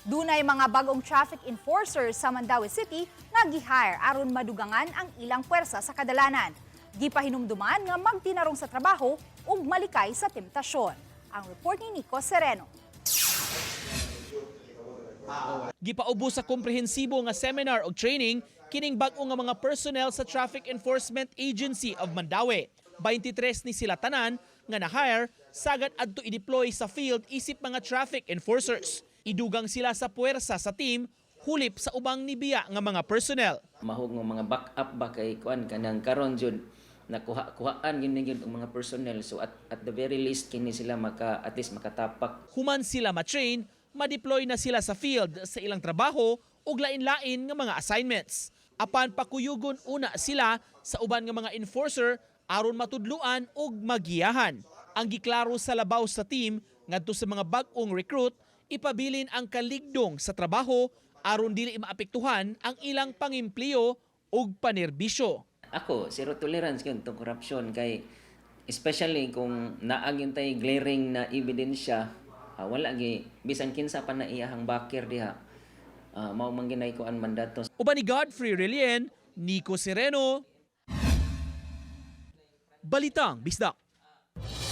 Dunay mga bagong traffic enforcers sa Mandaue City nga gi-hire aron madugangan ang ilang puwersa sa kadalanan. Gipahinumduman nga magtinarong sa trabaho ug malikay sa temptasyon. Ang report ni Nico Sereno. Gipaubos sa komprehensibo nga seminar og training kining bag-o nga mga personnel sa Traffic Enforcement Agency of Mandaue. 23 ni sila tanan nga na-hire sagad adto i-deploy sa field isip mga traffic enforcers. Idugang sila sa puwersa sa team hulip sa ubang nibiya nga mga personnel. Mahog nga mga backup ba kay kuan kanang karon jud nakuha kuhaan gyud ni gyud ang mga personnel, so at the very least kini sila maka at least makatapak. Human sila ma-train, ma-deploy na sila sa field sa ilang trabaho ug lain-lain nga mga assignments. Apan pakuyugon una sila sa uban nga mga enforcer aron matudluan ug magiyahan. Ang giklaro sa labaw sa team ngadto sa mga bag-ong recruit, ipabilin ang kaligdong sa trabaho aron dili maapektuhan ang ilang pangimpleo ug panerbisyo. Ako, zero tolerance gyud to corruption kay especially kung naa gyud tay glaring na ebidensya, wala gi bisan kinsa pa na iyahang backer diha, mao man ginay kuan mandato. Uban ni Godfrey Relien, Nico Sereno, Balitang Bisdak.